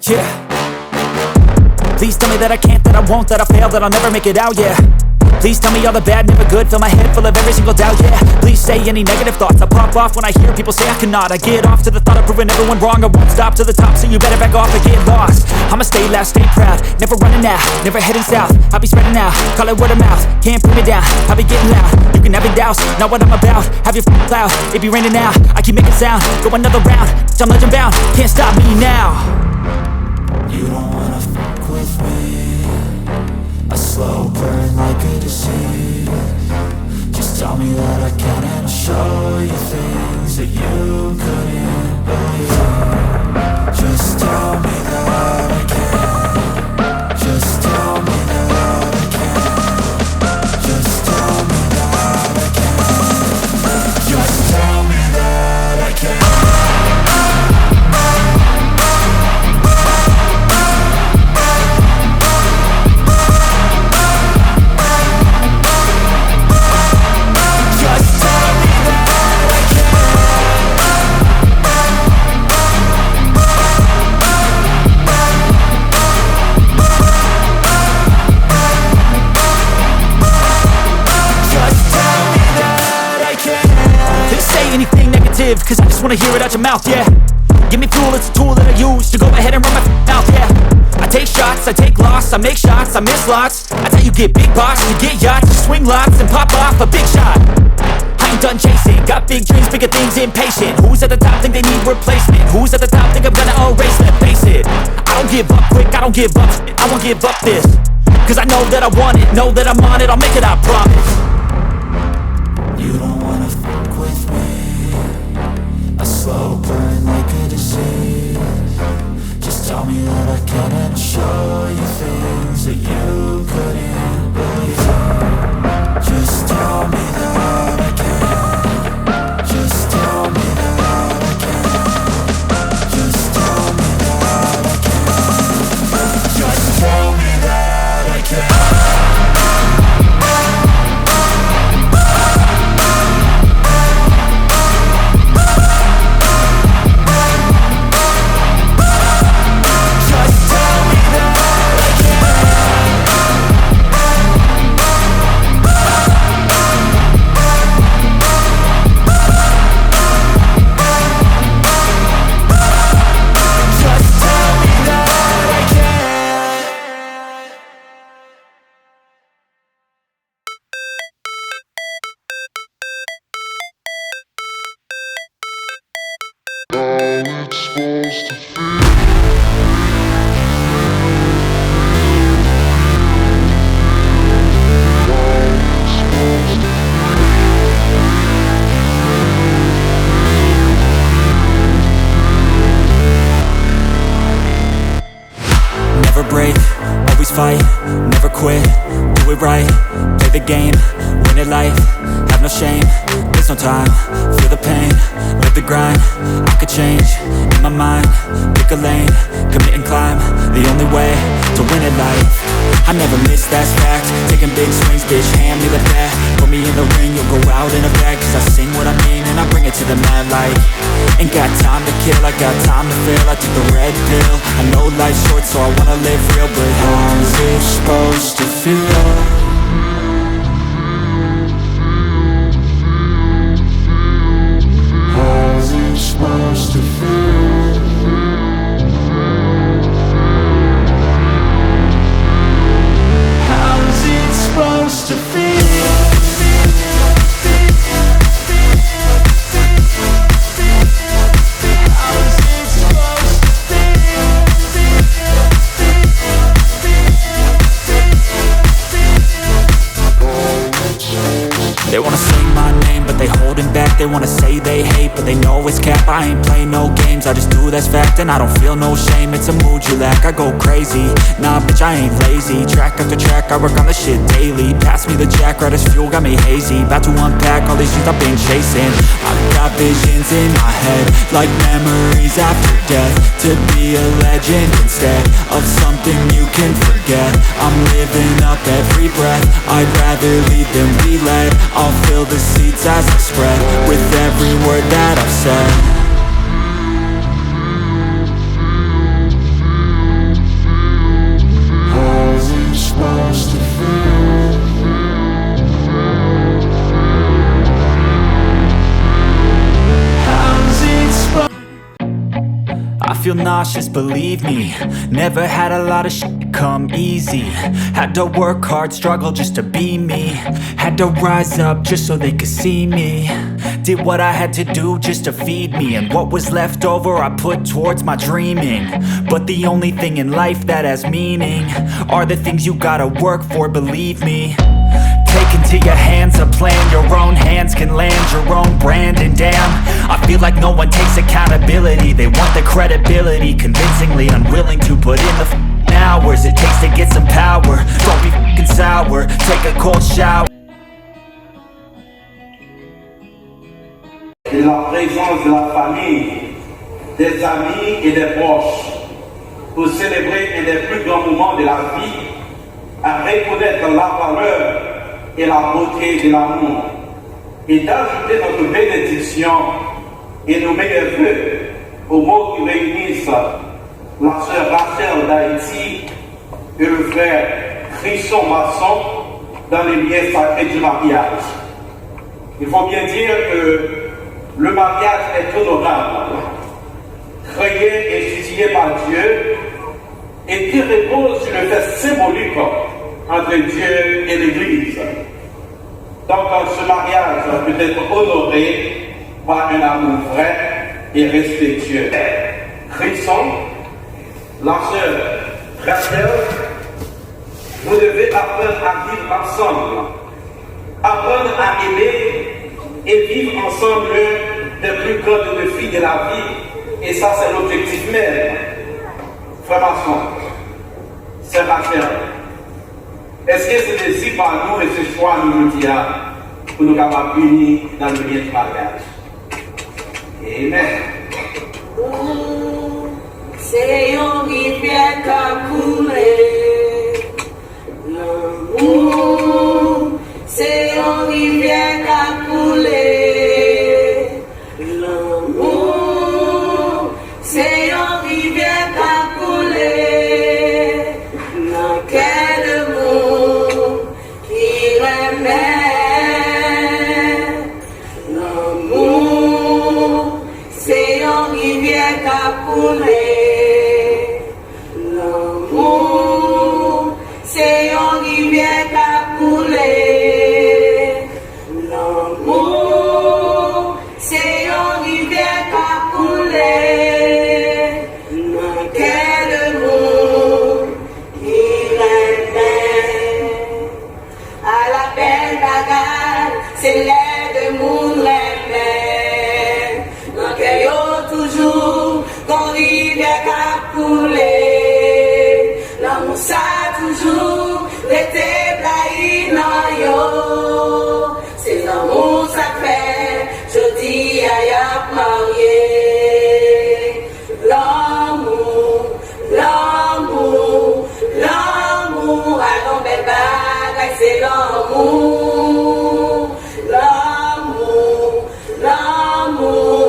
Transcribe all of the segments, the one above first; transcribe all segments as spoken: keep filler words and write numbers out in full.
Yeah. Please tell me that I can't, that I won't, that I fail, that I'll never make it out, yeah. Please tell me all the bad, never good. Fill my head full of every single doubt, yeah. Please say any negative thoughts. I pop off when I hear people say I cannot. I get off to the thought of proving everyone wrong. I won't stop to the top, so you better back off and get lost. I'ma stay loud, stay proud, never running out, never heading south. I'll be spreading out, call it word of mouth. Can't put me down, I'll be getting loud. You can have your doubts, not what I'm about. Have your f- cloud, it be raining now. I keep making sound, go another round. Bitch, I'm legend bound, can't stop me now. You don't wanna fuck with me. A slow burn like a disease. Just tell me that I can and I'll show you things that you couldn't believe. Just tell me that I can. Just tell me that I can. Just tell me that I can. Just tell me that I can. Just tell me that I can. Just tell me that I can. They say anything negative, cause I just wanna hear it out your mouth, yeah. Give me fuel, it's a tool that I use to go ahead and run my f- mouth, yeah. I take shots, I take loss, I make shots, I miss lots. That's how you get big box, you get yachts, you swing lots and pop off a big shot. I ain't done chasing, got big dreams, bigger things, impatient. Who's at the top think they need replacement? Who's at the top think I'm gonna erase them? Face it, I don't give up quick, I don't give up, I won't give up this. Cause I know that I want it, know that I'm on it, I'll make it, I promise. You don't wanna fuck with me. A slow burn like a disease. Just tell me that I can and I'll show you things that you couldn't believe. Just tell me that I can. Just tell me that I can. Just tell me that I can. Just tell me that I can. Never break, always fight, never quit, do it right, play the game, win at life, have no shame, there's no time, feel the pain, live the grind, I could change, in my mind, pick a lane, commit and climb, the only way to win at life, I never miss, that's fact, taking big swings, bitch, hand me the bat, put me in the ring, you'll go out in a bag, cause I sing what I mean and I bring it to the mad light. Ain't got time to kill, I got time to feel. I took the red pill. I know life's short, so I wanna live real, but how's it supposed to feel? How's it supposed to feel? How's it supposed to feel? They wanna say my name, but they holding back. They wanna say they hate, but they know it's cap. I ain't play no games, I just do that's fact. And I don't feel no shame, it's a mood you lack. I go crazy, nah, bitch, I ain't lazy. Track after track, I work on the shit daily. Pass me the jack, right as fuel, got me hazy. About to unpack all these things I've been chasing. I got visions in my head, like memories after death. To be a legend instead of something you can forget. I'm living up every breath. I'd rather lead than be led. I'll fill the seats as I spread with every word that I've said. Feel nauseous, believe me. Never had a lot of shit come easy. Had to work hard, struggle just to be me. Had to rise up just so they could see me. Did what I had to do just to feed me. And what was left over, I put towards my dreaming. But the only thing in life that has meaning are the things you gotta work for, believe me. Take into your hands a plan, your own hands can land your own brand. And damn, I feel like no one takes accountability. They want the credibility, convincingly unwilling to put in the f- hours it takes to get some power. Don't be f- sour, take a cold shower. Et la présence de la famille, des amis et des proches pour célébrer un des plus grands moments de la vie, à reconnaître la valeur et la beauté de l'amour, et d'ajouter notre bénédiction et nos meilleurs vœux aux mots qui réunissent la sœur Rachel d'Haïti et le frère Crisson Masson dans les liens sacrés du mariage. Il faut bien dire que le mariage est honorable, créé et institué par Dieu et qui repose sur le fait symbolique entre Dieu et l'Église. Donc, ce mariage peut être honoré par un amour vrai et respectueux. Crisson, la sœur Rachel, vous devez apprendre à vivre ensemble, apprendre à aimer et vivre ensemble l'un des plus grands défis de la vie. Et ça, c'est l'objectif même. Frère Masson, sœur Rachel, èske se dezi pa nou e se chwa nou jodi a pou nou kapab ini nan lyen di maryaj? Amen. Lanmou se yon rivyè k ap koule. Lanmou se yon rivyè k ap koule. Lanmou se yon rivyè k ap koule nan kè de moun ki renmen. Lanmou se yon rivyè k ap koule. Lanmou se yon rivyè k ap koule. Lanmou se yon rivyè k ap koule nan kè de moun ki renmen. Ala bèl bagay, se lè de moun renmen. Nan kè yo toujou gon rivyè k ap koule. Lanmou sa toujou rete blayi nan yo. Se lanmou sa k fè jodi a y ap marye. Lanmou, lanmou, lanmou, alon bèl bagay se lanmou. Lanmou, lanmou,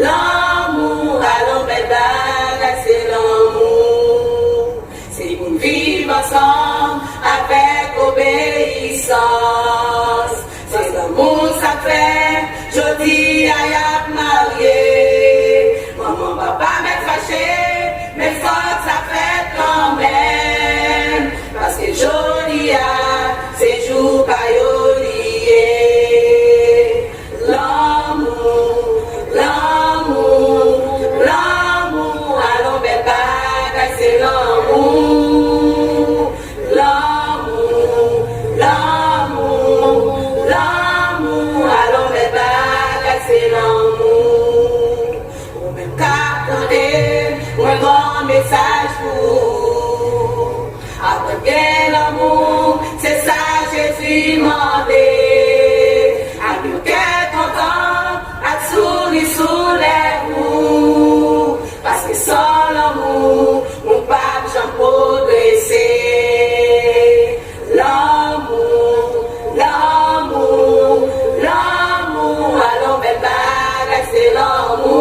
lanmou, alon bèl bagay se lanmou. Se pou n viv ansanm avèk obeyisans. Se lanmou sa k fè jodi a y ap marye. Manman, papa mèt fache, men fòk sa fèt kanmenm. Paske jodi a, se jou pa yo li ye. Lanmou, lanmou, lanmou, alon bèl bagay se lanmou. Lanmou, lanmou, lanmou, alon bèl bagay se lanmou. Ou menm k ap tande, mwen gen yon mesaj pou ou. Aprann gen lanmou, se sa Jezi mande. Ak yon kè kontan, ak souri sou lèv ou. Paske san lanmou, moun p ap janm pwogrese. Lanmou, lanmou, lanmou, alon bèl bagay se lanmou.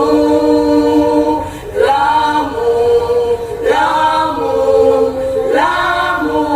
Lanmou, lanmou, lanmou,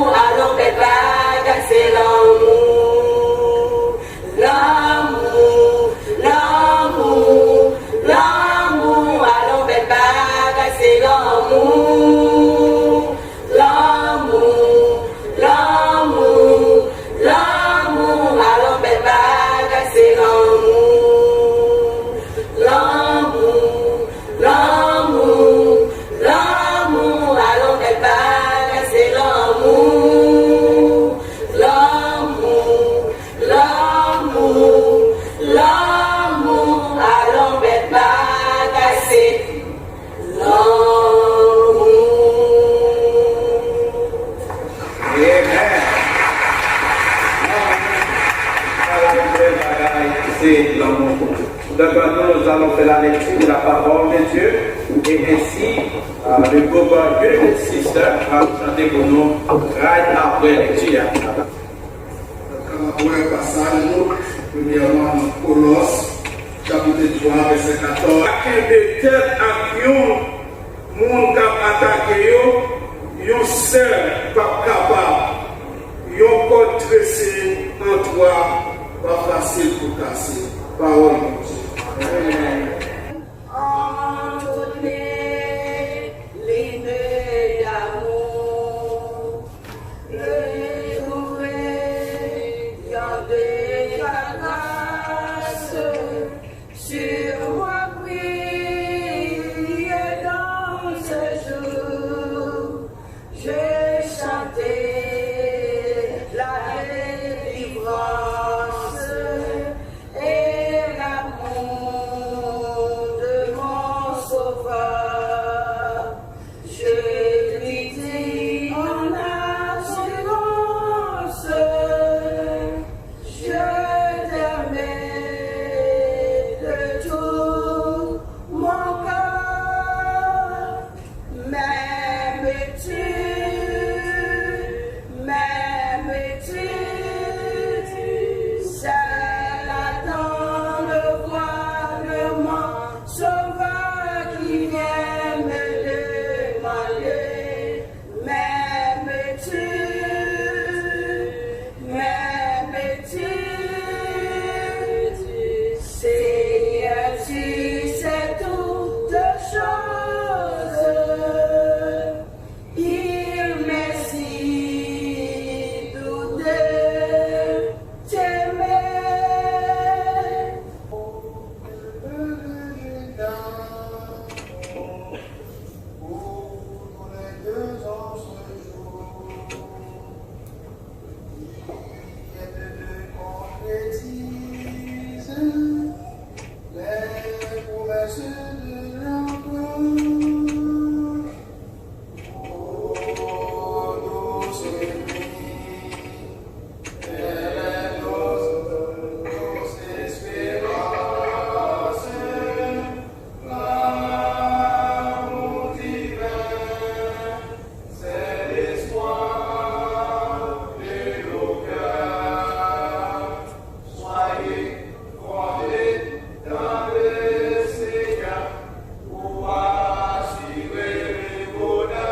Nous allons faire la lecture de la parole de Dieu et ainsi euh, le groupe Unity Sister va chanter pour nous right après lecture. N ap wè pasaj nou, premyèman, nan Kolòs, chapit twa, vèsè katòz. Pa kenbe tèt ak yon moun k ap atake yo, yon sèl p ap kapab. Yon kòd trese an twa pa fasil pou kase. Pawòl Bondye. Amèn. Ordonnez-les d'amour, retrouver de ta grâce sur moi, prier dans ce jour. Je chanterai la délivrance et l'amour de mon Sauveur. Je lui dis en assurance, je t'aime de tout mon cœur. M'aimes-tu, m'aimes-tu, seul attend le voir, le mon Sauveur qui vient me demander. M'aimes-tu, m'aimes-tu, Seigneur, tu sais toutes choses. Il m'est si doux de t'aimer. Pour tous les deux ans ce jour, il est de concrétiser les promesses de l'amour. Oh, douce nuit, quelle est douce, douce espérance, l'amour divin, c'est l'espoir de nos cœurs. Soyez fondés dans le Seigneur pour assurer le bonheur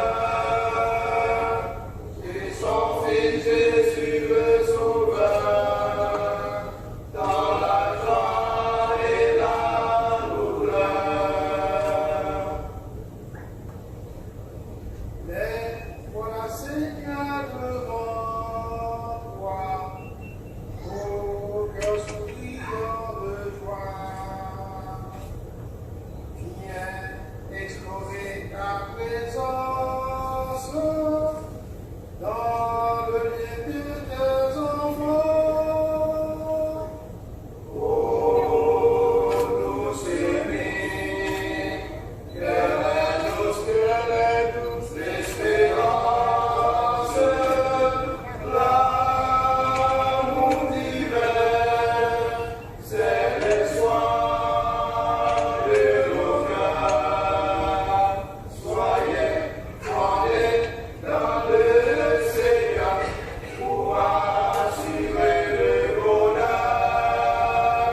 de son Fils Jésus le Sauveur, dans la joie et la douleur. Mais voilà, Seigneur, devant toi, au cœur souriant de joie, viens explorer ta présence dans le lien de tes enfants. Oh, douce nuit, quelle est douce, quelle est douce l'espérance, l'amour divin, c'est l'espoir de nos cœurs. Soyez fondés dans le Seigneur pour assurer le bonheur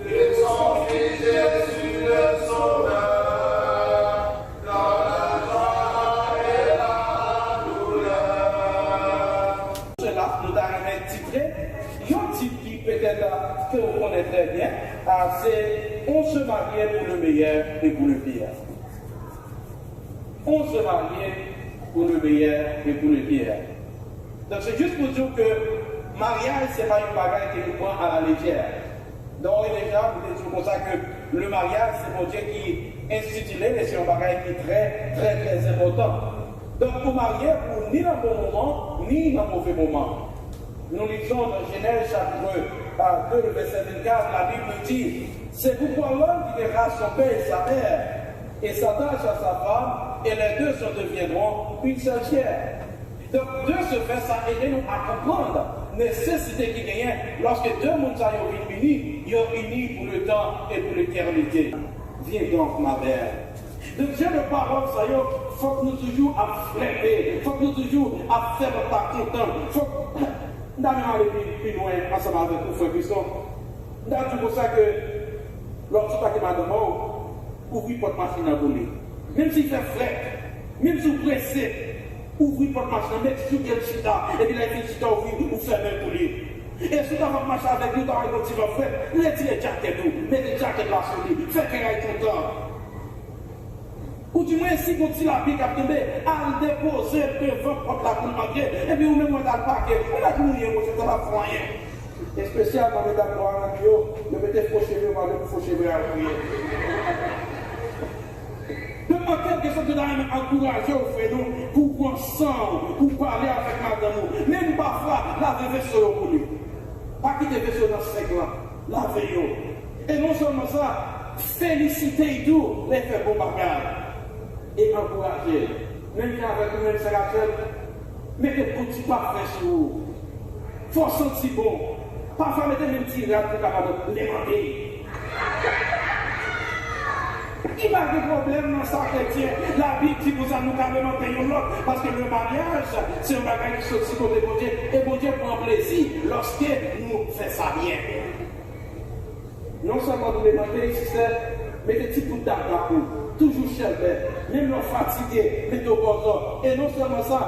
de son Fils Jésus le Sauveur, dans la joie et la douleur. Sela, nou ta renmen titre yon tit ki petèt ke w konnen trè byen, a, se On se mariait pour le meilleur et pour le pire. On se mariait pour le meilleur et pour le pire. Donk, se jis pou di w ke maryaj, se pa yon bagay ke nou pran a la lejè. Donk, deja, nou te di w konsa ke le maryaj, se Bondye ki enstiti l, e se yon bagay ki trè, trè, trè enpòtan. Donk, ou marye, ou ni nan bon moman, ni nan move moman. Nous lisons dans Genèse chapitre deux, verset vingt-quatre, la Bible nous dit, c'est pourquoi l'homme quittera son père et sa mère, et s'attache à sa femme, et les deux se deviendront une seule chair. Donk, de ce fait, sa ede nou a konprann Nesesite ki genyen lòske de moun sa yo vin ini, yo ini pou letan e pou letènite. Viens donc, ma belle. Donk, jan de pawòl sa yo, fòk nou toujou ap flète, fòk nou toujou ap fè lòt la kontan, fòk, m ta menm ale pi, pi lwen ansanm avèk ou, frè Christon. M ta di w konsa ke, lè w sot ak madanm ou, ouvri pòt machin nan pou li. Menm si l fè frèt, menm si w prese, ouvri pòt machin nan, mete sou kè l chita, epi lè l fin chita, ouvri, ou fèmen l pou li. E si w ta pral mache avèk li, ou ta wè yon ti van frèt, retire djakèt ou, mete djakèt la sou li, fè kè l kontan. Oudimwen, si gon ti lapli k ap tonbe, al depoze l devan pòt la pou l antre, epi ou menm ou al pake, ou mèt mouye, monchè, sa p ap fè anyen. Espesyalman medam nwa yo, yo mete fo cheve yo, pa vle pou fo cheve a mouye. Donk, an kèlkesòt, nou ta renmen ankouraje w, frè nou, pou w pran san w, pou w pale avèk madanm ou. Menm pafwa, lave veso yo pou li. Pa kite veso nan senk lan. Lave yo. E non sèlman sa, felisite l tou lè l fè bon bagay. E ankouraje l. Menm jan avèk ou menm, sè Rachel, mete bon ti pafen sou ou. Fè w santi bon. Pafwa, mete menm ti rad pou w kapab lemante. Li pa gen pwoblèm nan sa, kretyen. Labib di konsa nou ka lemante youn lòt, paske le mariage, se yon bagay ki soti kote Bondye, e Bondye pran plezi lòske nou fè sa byen. Non sèlman nou lemante, sistè, mete ti bout dab nan kou, toujou chèlbè, menm lè w fatige, mete w bòzò. E non sèlman sa,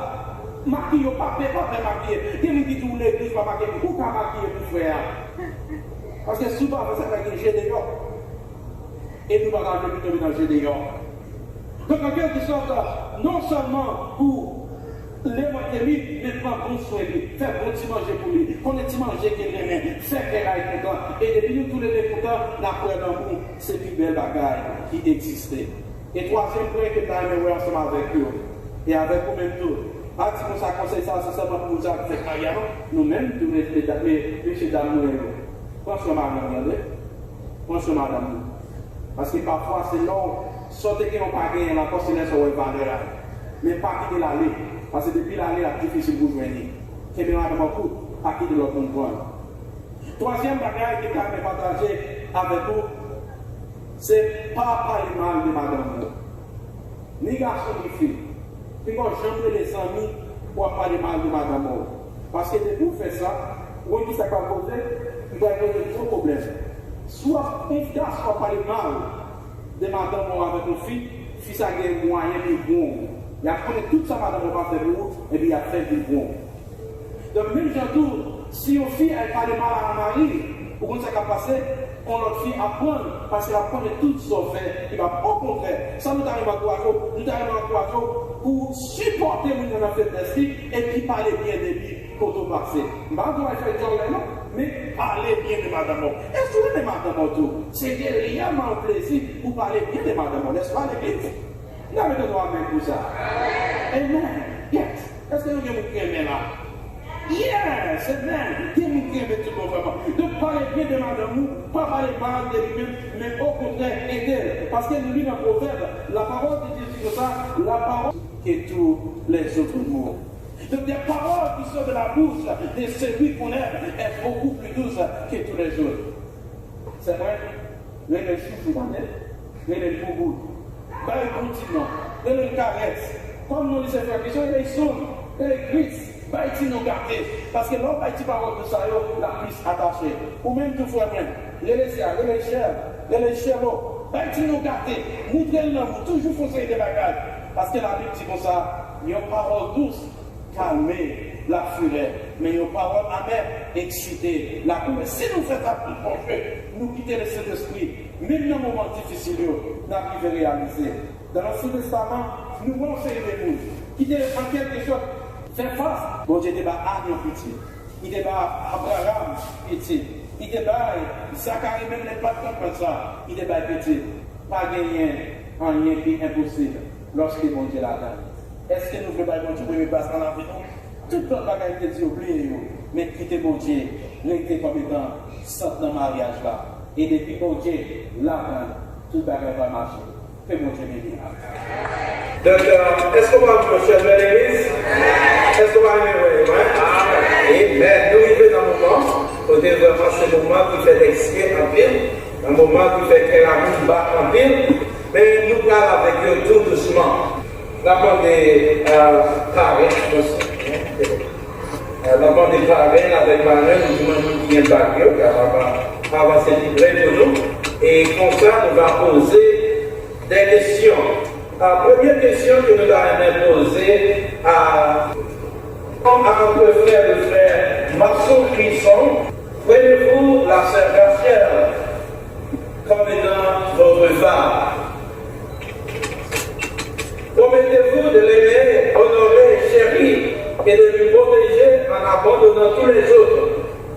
makiye w, pa pè, pa pè makiye. Gen moun ki di w legliz pa makiye, ou ka makiye pou frè a. Paske si w pa fè sa, w ka gen je deyò. E nou pa ta vle pou tonbe nan je deyò. Donk, an kèlkesòt, non sèlman pou lemante li, men pran bon swen li, fè bon ti manje pou li, konnen ti manje ke l renmen, fè kè l kontan. E depi nou toulede kontan, n ap wè lanmou se pi bèl bagay ki egziste. E twazyèm pwen ke m ta renmen wè ansanm avèk yo, e avèk ou menm tou, pa di konsa konsèy sa a se sèlman pou moun sa ki fèk marye a non. Nou menm tou, mesye dam mwen yo, pran swen madanm nou, tande. Pran swen madanm nou. Paske pafwa, se lè w, sa w te gen, w pa genyen l ankò, se lè sa w wè valè a. Men pa kite l ale. Paske depi l ale, l ap difisil pou w jwenn li. Kenbe madanm ou kout, pa kite lòt moun pran l. Twazyèm bagay ke m ta renmen pataje avèk ou, se pa pale mal de madanm ou. Ni gason, ni fi. Pinga w janm rele zanmi pou w ap pale mal de madanm ou. Paske depi w fè sa, ou konn kisa k pral poze? Li pral poze gwo pwoblèm. Si w ap, yon gason ap pale mal de madanm ou avèk yon fi, fi sa gen mwayen li bon. Y ap konnen tout sa madanm ou pa fè pou ou, epi y ap fè l vin bon. Donk, menm jan tou, si yon fi al pale mal a yon mari, ou konn sa k ap pase? Yon lòt fi ap pran l, paske l ap konnen tout sa w fè ki pa bon. Okontrè, sa nou ta renmen ankouraje w, nou ta renmen ankouraje w pou w sipòte moun nan nan feblès li, epi pale byen de li kote w pase. M pa di w al fè djòlè non, men pale byen de madanm ou. E si w renmen madanm ou tou, se reyèlman yon plezi pou w pale byen de madanm ou, nèspa legliz? N a mete nou amèn pou sa. Amen. Yes. Èske nou gen moun ki renmen la? Yes, amen. Gen moun ki renmen tout bon vrèman. Donk, pale byen de madanm ou, pa pale mal de li menm, men okontrè, ede l. Paske nou li nan Pwovèb, la parole de Dieu di konsa, la parole que tous les autres mots. Donc, des paroles qui sortent de la bouche de celui qu'on aime est beaucoup plus douce que tous les autres. C'est vrai. Rele l chouchou, tande. Rele l bouboun. Ba l bon ti non. Rele l karès. Kòm non li se frè Kris, rele l Son, rele l Kris. Ba l ti non gate. Paske lè w bay ti pawòl dous sa yo, l ap plis atache. Ou menm tou, frè mwen, rele Sia, rele l Chèl, rele l Chèlo. Ba l ti non gate. Montre l lanmou. Toujou fè yon seri de bagay. Paske Labib di konsa, yon pawòl dous kalme lafirè, men yon pawòl amè eksite lakolè. Si nou fè sa, monchè, nou kite Lesentespri, menm nan moman difisil yo, n ap rive reyalize. Nan Ansyen Testaman, nou wè yon seri de moun ki te, an kèlkesòt, fè fas. Bondye te ba Ann yon pitit. Li te ba Abraram pitit. Li te bay Zakari, menm lè l pa t konprann sa, li te bay pitit. Pa genyen anyen ki enposib lòske Bondye ladan l. Èske nou vle bay Bondye premye plas nan lavi nou? Tout lòt bagay li te di yo, bliye yo, men kite Bondye rete kòm etan sant nan maryaj la. E depi Bondye ladan l, tout bagay va mache. Ke Bondye beni. Donk, èske w pa wè yon chèlbè legliz? Èske w pa renmen wè yo, en? Amen. Nou rive nan moman kote vrèman se moman ki fè lèspri anpil, nan moman ki fè kè lamoun bat anpil, men nou pral avèk yo tou dousman. N ap mande, euh, parenn, euh, n ap mande parenn avèk marenn, ou di moun ki gen bag yo, kapab avanse pi pre pou nou. E konsa, nou va poze de kesyon. A, premye kesyon ke nou ta renmen poze a, comment peut faire le frère Marceau Crisson, prenez-vous la sœur Rachel comme étant votre femme? Promettez-vous de l'aimer, honorer, chérir et de lui protéger en abandonnant tous les autres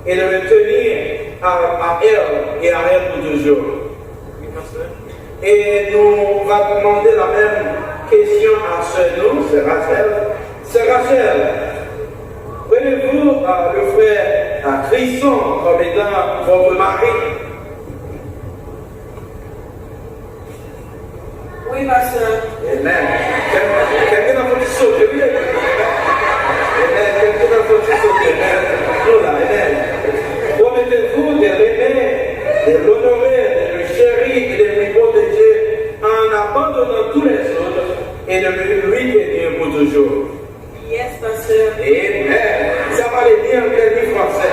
et de le tenir à, à elle et à elle pour toujours. E nou va mande la menm kesyon a sè nou, sè Rachel. Sè Rachel, prenez-vous, euh, le frère, euh, Crisson comme étant votre mari? Wi, pastè. Amen. Kèk, kèk nan fò ti sote, wi. Amen. Kèk nan fò ti sote. Amen. Nou la, amen. Promettez-vous de l'aimer, de l'honorer, de le chérir et de lui protéger en abandonnant tous les autres et de lui tenir pour toujours. Yes, pastè. Amen. Sa pale ni anglè ni fransè.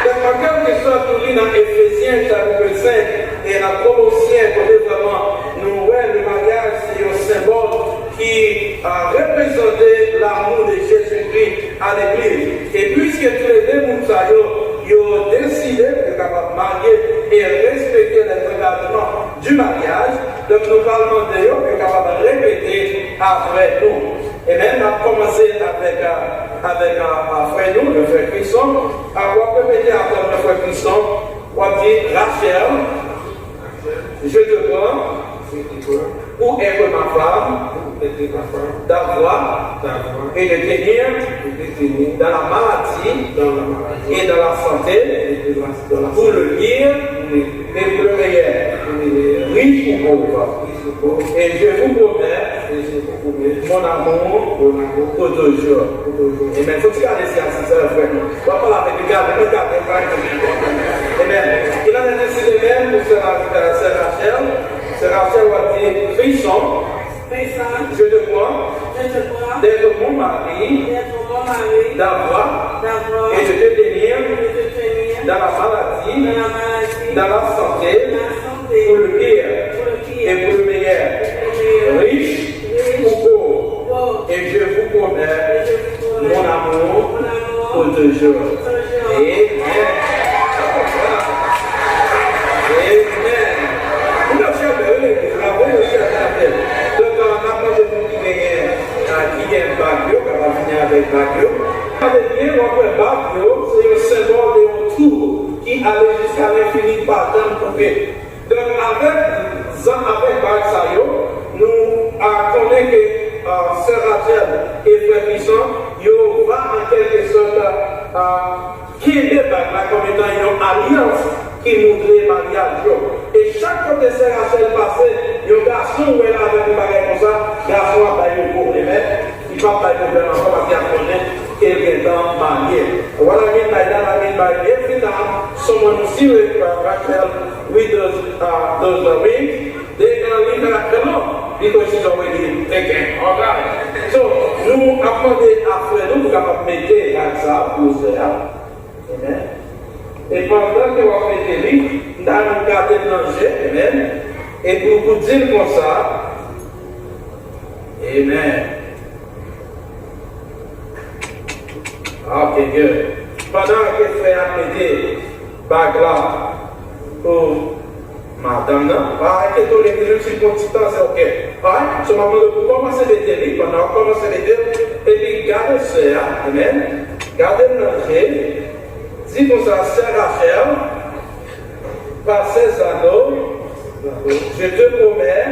Donk, an kèlkesòt, nou li nan Efezyen, chapit senk, e nan Kolosyen, kote vrèman nou wè le maryaj se yon senbòl ki, a, reprezante lanmou de Jezikri a legliz. E piske toulede moun sa yo, yo deside pou yo kapab marye e respekte les engagements du mariage, donk nou pral mande yo pou yo kapab repete apre nou. Amen. N ap kòmanse avèk, a, avèk, a, a, frè nou, le frè Crisson. A, w ap repete apre mwen, frè Crisson. W ap di, Rachel, je te prends pour être ma femme, d'avoir et de tenir dans la maladie et dans la santé, pour le pire et pour le meilleur, riche ou pauvre. Et je vous promets mon amour pour toujours. Amen. Fò ti gade si asistè frè nou. W ap pale avèk li, gade, mwen gade, mwen gade. Amen. Il en est ainsi de même pour sè Ra-, euh, sè Rachel. Sè Rachel, w ap di, Crisson, Crisson, je te prends, je te prends, d'être mon mari, d'être mon mari, d'avoir, d'avoir, et de te tenir, et de te tenir, dans la maladie, dans la maladie, dans la santé, dans la santé, pour le pire, pour le pire, et pour le meilleur, et pour le meilleur, riche, riche, ou pauvre, pauvre, et je vous promets, et je vous promets, mon amour, mon amour, pour toujours. Amen. Amen. Nou nan chèlbè, wi, legliz la, wi, nou chèlbè anpil. Donk, euh, n ap mande moun ki genyen, euh, ki gen bag yo, kapab vini avèk bag yo. Gade byen, w ap wè bag yo, se yon senbòl de yon tou ki ale jiska lenfini, ki pa janm koupe. Donk, avèk zan, avèk bag sa yo, nou, a, konnen ke, a, sè Rachel e frè Crisson, yo va, an kèlkesòt, a, kenbe bag la kòm etan yon alyans ki montre maryaj yo. E chak kote sè Rachel pase, yon gason wè l avèk yon bagay konsa, gason an bay yo gwo remèd. Li p ap bay pwoblèm ankò paske y ap konnen ke l gentan marye. What I mean by that, I mean by every time someone see Ra-, Rachel with those, uh, those, uh, rings, they gonna leave her alone because she's already taken. Alright. So, nou ap mande a frè nou pou kapab mete rad sa pou sè a. Amen. E pandan ke w ap mete li, m ta renmen w gade l nan je, amen. E pou, pou di l konsa, amen. Ok, good. Pandan ke frè a ap mete bag la pou madanm nan, pa enkyete w, legliz, menm si l pran ti tan, se ok. Alright? So, m ap mande w pou kòmanse mete li, pandan w ap kòmanse mete l, epi gade sè a, amen. Gade l nan je, di konsa, sè Rachel, par ces anneaux, je te promets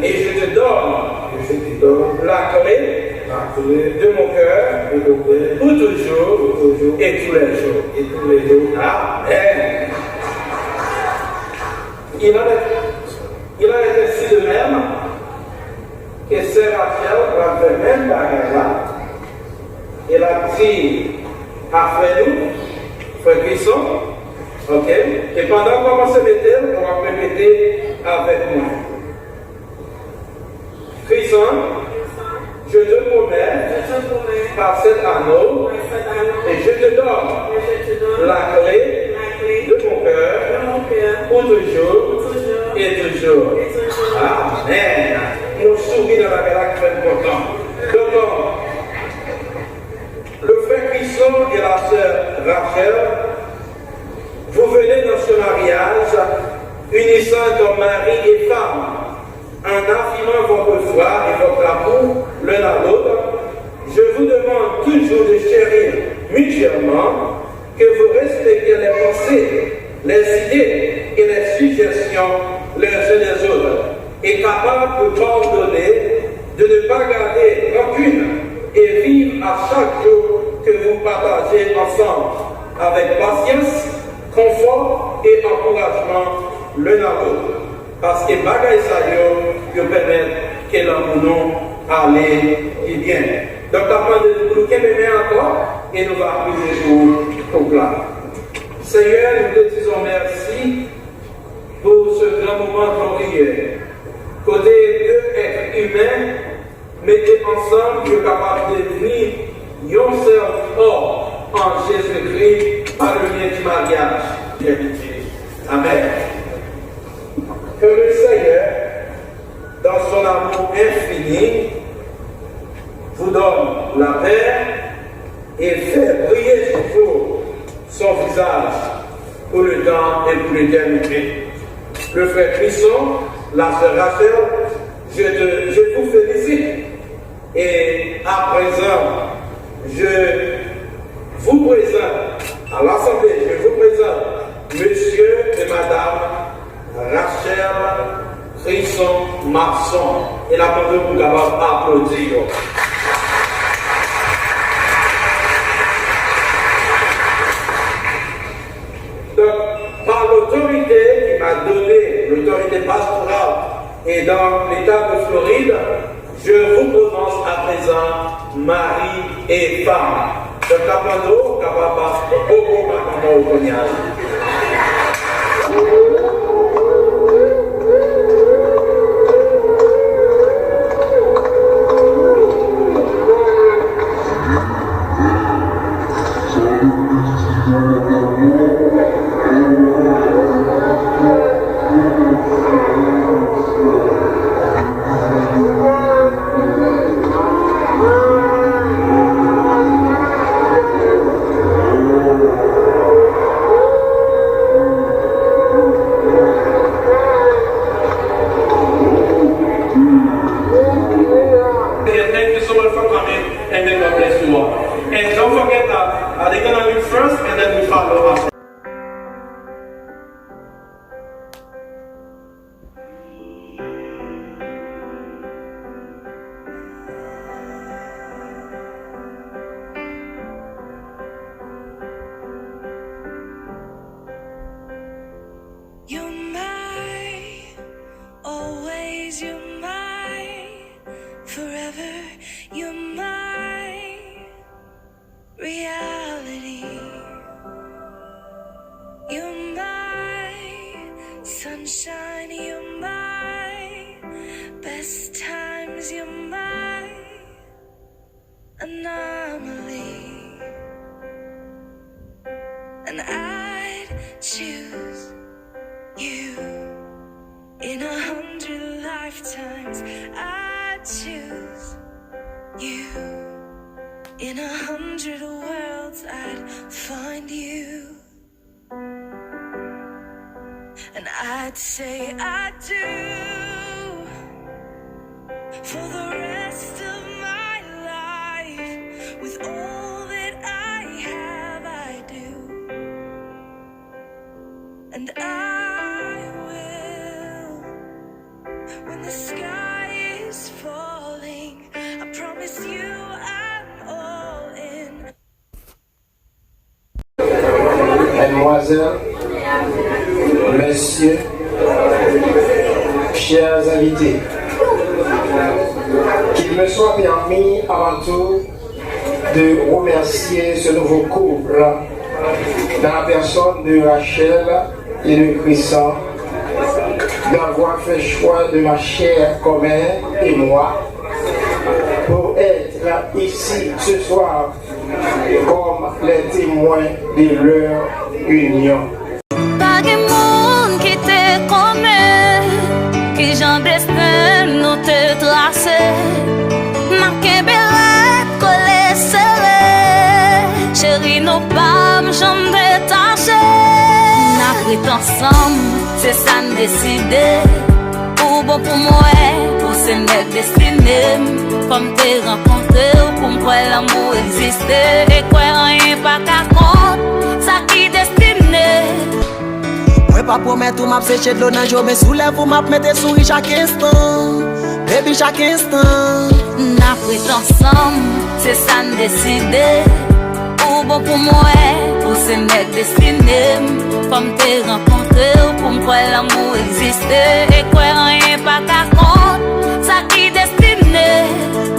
et je te donne la clé de mon cœur pour toujours et tous les jours. Amen. Il en est, il en est ainsi de même que sè Rachel pral fè menm bagay la. E l ap di a frè nou, frè Krison, oke? E pandan w kòmanse mete l, w ap repete avèk mwen. Krison, je te promets par cet anneau et je te donne la clé de mon cœur pour toujours et toujours. Amen. Yon souri nan bagay la ki fè m kontan. Donk, le frère Crisson et la sœur Rachel, vous venez dans ce mariage unissant comme mari et femme, en affirmant votre foi et votre amour l'un à l'autre. Je vous demande toujours de chérir mutuellement, que vous respectez les pensées, les idées et les suggestions les uns des autres, et capable de pardonner, de ne pas garder rancune et vivre à chaque jour que vous partagez ensemble avec patience, confort et encouragement l'un à l'autre. Paske bagay sa yo, yo pèmèt ke lanmou nou ale pi byen. Donk, n ap mande nou pou nou kenbe men ankò e nou va priye pou koup la. Seigneur, nous te disons merci pour ce grand moment glorieux. Kote de êtres humains mete ansanm, yo kapab devni yon sèl kò an Jezikri pa le byen di maryaj. Amen. Que le Seigneur, dans son amour infini, vous donne la paix et fait briller sur vous son visage pour le temps et pour l'éternité. Le frère Crisson, la sœur Rachel, je, te, je vous félicite. Et à présent, je vous présente à l'Assemblée, je vous présente Monsieur et Madame Rachel Crisson Masson. E n ap mande pou n kapab aplodi yo. Donc, par l'autorité qui m'a donné l'autorité pastorale et dans l'État de Floride, je vous prononce à présent mari et femme. Donk, n ap mande w kapab ba bobo madanm ou kounye a. Thank you so much for coming, and may God bless you all. And don't forget that, uh, they're gonna read first, and then we follow after. You're my, always you're my, forever you're my reality. You're my sunshine, you're my best times, you're my anomaly. And I'd choose you in a hundred lifetimes. I'd choose you in a hundred worlds. I'd find you. And I'd say I do for the rest of my life. With all that I have, I do. And I will, when the sky is falling, I promise you I'm all in. Mademoiselle, messieurs, chers invités, qu'il me soit permis avant tout De remercier ce nouveau couple dans la personne de Rachel et de Christian d'avoir fait choix de ma chère commère et moi pour être ici ce soir comme les témoins de leur union. Pa gen moun ki te konnen kijan desten nou te trase. N ap kenbe rèd kole sere, cheri, nou p ap janm detache. N ap ret ansanm, se sa n deside. Ou bon pou mwen, ou se nèg destine m. Fò m te rankontre w pou m kwè lanmou egziste. E kwè anyen pa ka kont sa ki destine. Mwen pa pwomèt ou m ap seche dlo nan je w, men sou lèv ou m ap mete souri chak enstan. Baby, chak enstan. N ap ret ansanm, se sa n deside. Ou bon pou mwen, ou se nèg destine m. Fò m te rankontre w pou m kwè lanmou egziste. E kwè anyen pa ka kont sa ki destine.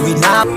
Wi, n ap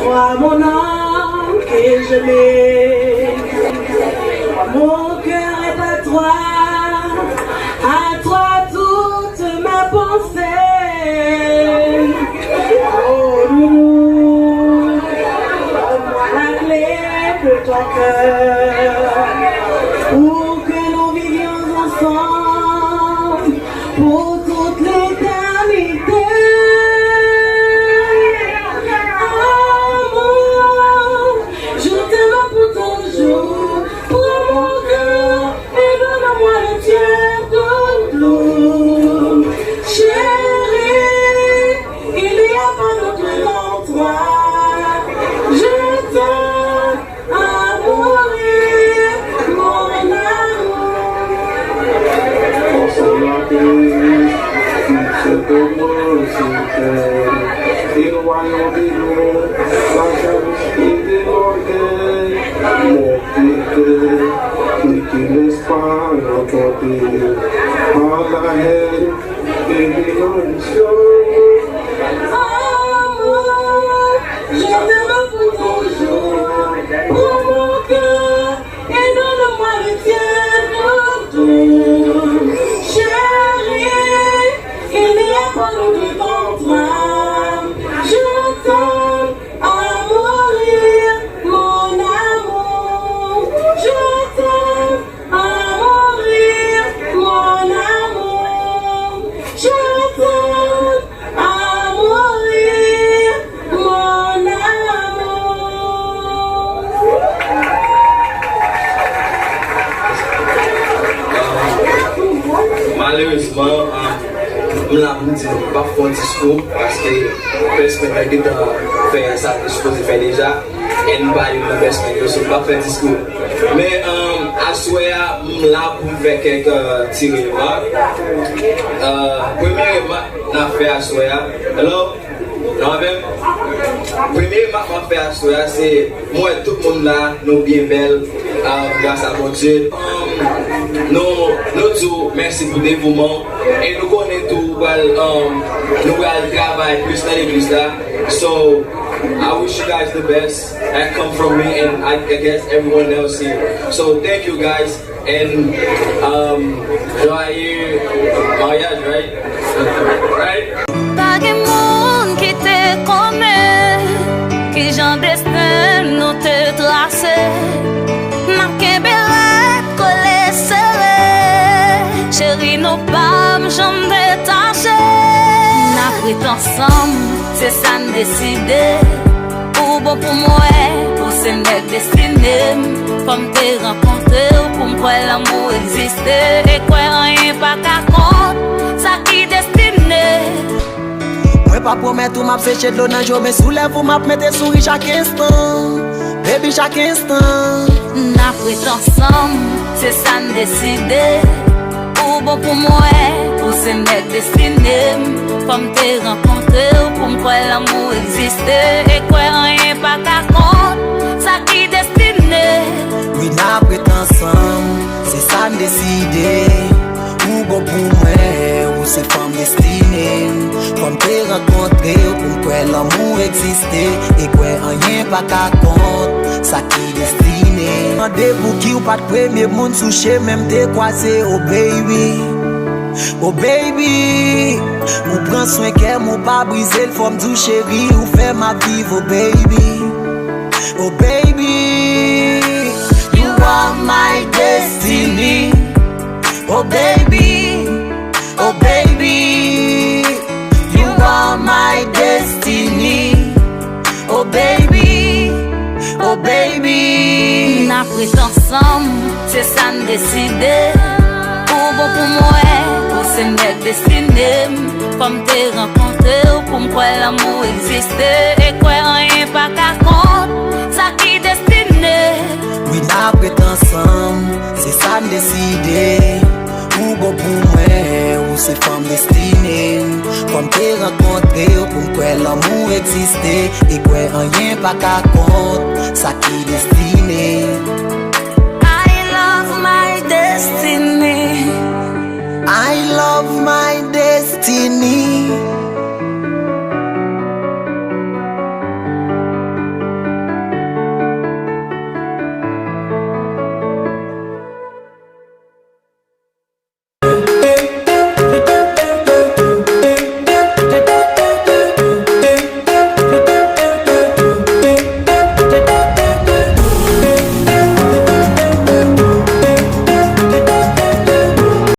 Toi, mon âme que je mets, mon cœur est à toi, à toi toute ma pensée. Oh, doudou, donne-moi la clé de ton cœur pour que nous vivions ensemble pour toute l'éternité. Amour, je t'aime pour toujours. Prends mon cœur et donne-moi le tien, doudou. Chérie, il n'y a pas d'autre qu'en toi. Je t'aime. Amore, mon amour. Ensemble à Paris, il se commence. Éloignons de nous la jalousie et l'orgueil. Mon cœur ne te laisse pas emporter par la haine et les ambitions. Amour, je Malerezman, um, m la pou m di nou, m p ap fè yon diskou, paske best friend mwen gentan fè sa l te sipoze fè deja, and m pa youn nan best friend yo, so m p ap fè diskou. Men, um, aswè a, m la pou m fè kèk, uh, ti remak. Uh, premye remak n ap fè aswè a, hello? Nou avè m? Premye remak m ap fè aswè a, se mwen wè tout moun la, nou byen bèl, ah, gras a Bondye. Nou, nou di w mèsi pou devouman w. E nou konnen tou ou pral, um, nou pral travay plis nan legliz la. So, I wish you guys the best. That come from me and I, I guess everyone else here. So, thank you guys. And, um, joyeux mariage, right? Right? Pa gen moun ki te konnen ki jan desten nou te trase. N ap kenbe rèd kole sere. Cheri, nou p ap janm detache. N ap ret ansanm, se sa n deside. Ou bon pou mwen, ou se nèg destine m. Fò m te rankontre w pou m kwè lanmou egziste. E kwè anyen pa ka kont sa ki destine. Mwen pa pwomèt ou m ap seche dlo nan je w, men sou lèv ou m ap mete souri chak enstan. Baby, chak enstan. N ap ret ansanm, se sa n deside. Ou bon pou mwen, ou se nèg destine m. Fò m te rankontre w pou m kwè lanmou egziste. E kwè anyen pa ka kont sa ki destine. Wi, n ap ret ansanm, se sa n deside. Ou bon pou mwen, ou se fanm destine m. Fò m te rankontre w pou m kwè lanmou egziste. E kwè anyen pa ka kont sa ki destine. Mande Bouki ou pa t premye moun sou chemen m te kwaze, oh baby, oh baby. Ou pran swen kè m, ou pa brize l, fò m di w cheri, ou fè m ap viv, oh baby, oh baby. You are my destiny, oh baby, oh baby. You are my destiny, oh baby, oh baby. N ap ret ansanm, se sa n deside. Ou bon pou mwen, ou se nèg destine m. Fò m te rankontre w pou m kwè lanmou egziste. E kwè anyen pa ka kont sa ki destine. Wi, n ap ret ansanm, se sa n deside. Ou bon pou mwen, ou se fanm destine m. Fò m te rankontre w pou m kwè lanmou egziste. E kwè anyen pa ka kont sa ki destine.